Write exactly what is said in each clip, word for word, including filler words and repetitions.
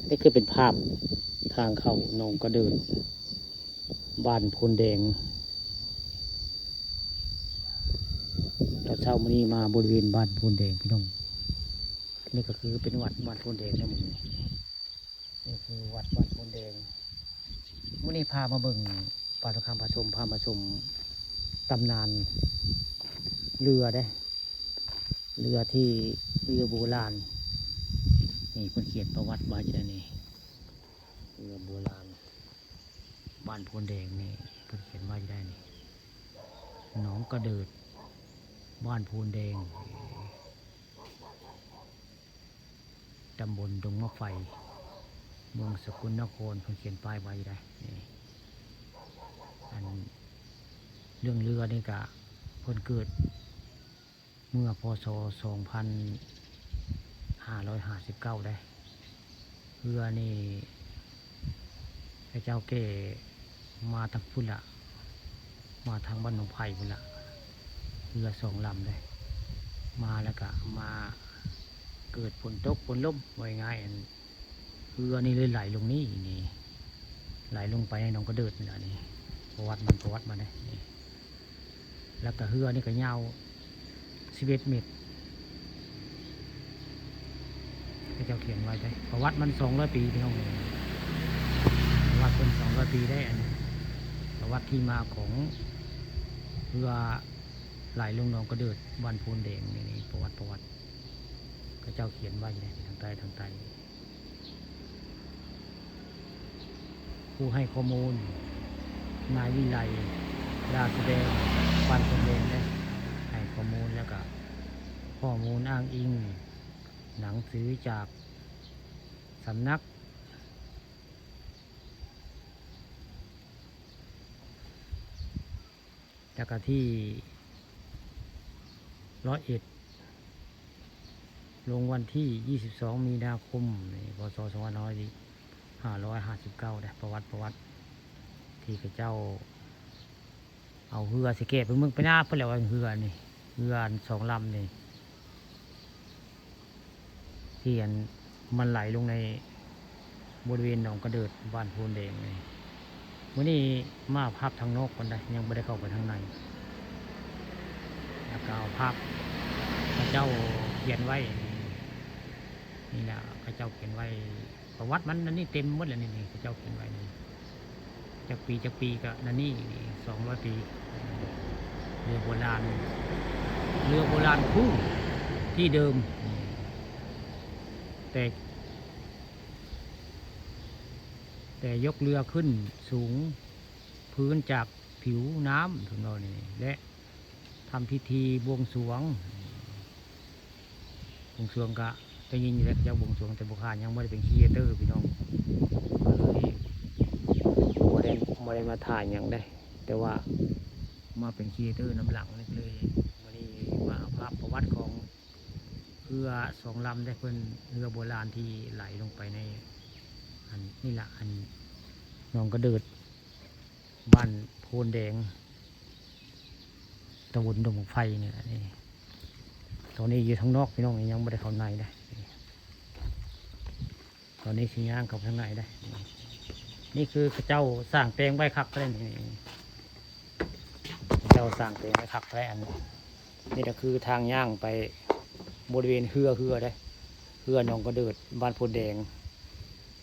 นี่คือเป็นภาพทางเข้าหนองกระเดิด บ้านโพนแดง ตอนเช้ามื้อนี้มาบริเวณบ้านโพนแดงพี่น้อง นี่ก็คือเป็นวัดบ้านโพนแดงนะมื้อนี้ นี่คือวัดบ้านโพนแดง มื้อนี้พามาเบิ่ง ป่าสงครามผสม พามาชมตำนานเรือเด้ เรือที่ เรือโบราณ นี่เพิ่นเขียนประวัติไว้จะได้นี่ เรือโบราณ บ้านโพนแดงนี่เพิ่นเขียนไว้จะได้นี่ หนองกระเดิด บ้านโพนแดง ตำบลดงมะไฟ เมืองสกลนคร เพิ่นเขียนป้ายไว้ได้นี่ อันเรื่องเรือนี่กะเพิ่นเกิดเมื่อ พ.ศ. สองพันห้าร้อยห้าสิบเก้าได้ เรือนี่พระเจ้าแก่มาทางพุ้นละ มาทางบ้านหนองไผ่พุ้นละ เรือสองลำเลย มาแล้วก็มาเกิดฝนตกฝนลม ว่าง่ายๆ อันเรือนี่เลยไหลลงนี่นี่ ไหลลงไปในหนองกระเดิดนี่ละนี่ ประวัติมันประวัติมันเนี่ยนี่ แล้วก็เฮือนี่ก็ยาวสิบเอ็ดเมตร พระเจ้าเขียนไว้ได้ ประวัติมันสองร้อยปีพี่น้องเอ้ย ประวัติเป็นสองร้อยปีได้อันนี้ ประวัติที่มาของเฮือไหลลงหนองกระเดิดบ้านโพนแดงนี่นี่ ประวัติประวัติ พระเจ้าเขียนไว้ได้ทางใต้ทางใต้ ผู้ให้ข้อมูล นายวิไล ราชแดง บ้านโพนแดงได้ให้ข้อมูลแล้วก็ข้อมูลอ้างอิง หนังสือจากสำนัก แล้วก็ที่ร้อยเอ็ด ลงวันที่ยี่สิบสองมีนาคมนี่ พ.ศ. สองพันห้าร้อยห้าสิบเก้าได้ ประวัติประวัติ ที่เขาเจ้าเอาเฮือสิแก่ไปเมืองไปนาพุ้นแหละว่าเฮือนี่ เฮืออันสองลำนี่ ที่อันมันไหลลงในบริเวณหนองกระเดิดบ้านโพนแดงนี่ มื้อนี้มาภาพทางนอกก่อนได้ ยังบ่ได้เข้าไปทางใน แล้วก็เอาภาพพระเจ้าเขียนไว้ นี่แหละพระเจ้าเขียนไว้ ประวัติมันอันนี้เต็มหมดแล้วนี่ นี่พระเจ้าเขียนไว้นี่ จักปีจักปีก็นั่นนี่ สองร้อยปี เรือโบราณ เรือโบราณคู่ที่เดิม แต่ แต่ยกเรือขึ้นสูงพื้นจากผิวน้ำ เพิ่นว่านี่ และทำพิธีบวงสรวง บวงสรวงก็ได้ยินอยู่แล้ว เขาเจ้าบวงสรวง แต่บ่ผ่าน ยังบ่ได้เป็นครีเอเตอร์พี่น้อง ก็เลยบ่ได้ บ่ได้มาถ่ายหยังได้ แต่ว่ามาเป็นครีเอเตอร์นำหลังนี่เลย มื้อนี้มาเอาภาพประวัติของเฮือสองลำได้ เพิ่น เฮือโบราณที่ไหลลงไปใน อันนี่ละ อันหนองกระเดิด บ้านโพนแดง ตำบลดงบักไฟนี่แหละนี่ ตอนนี้อยู่ทางนอกพี่น้อง ยังบ่ได้เข้าในได้ ตอนนี้สิย่างเข้าทางในได้ นี่คือเขาเจ้าสร้างแปลงไว้คักแล้วนี่ เขาเจ้าสร้างแปลงไว้คักแล้วอันนี้ นี่ก็คือทางย่างไปบริเวณเฮือ เฮือได้ เฮือหนองกระเดิด บ้านโพนแดง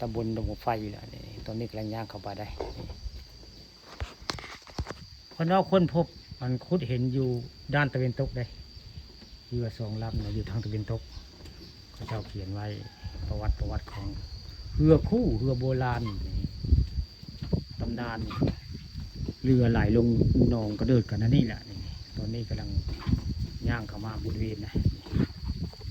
ตำบลดงบักไฟนี่แหละนี่ ตอนนี้กำลังย่างเข้าไปได้นี่ เพิ่นว่าค้นพบ อันขุดเห็นอยู่ด้านตะเวนตกได้ เฮือสองลำนะอยู่ทางตะเวนตก เขาเจ้าเขียนไว้ประวัติ ประวัติของเฮือคู่ เฮือโบราณนี่ ตำนานเรือไหลลงหนองกระเดิดกันนั่นนี่แหละนี่ ตอนนี้กำลังย่างเข้ามาบริเวณนะ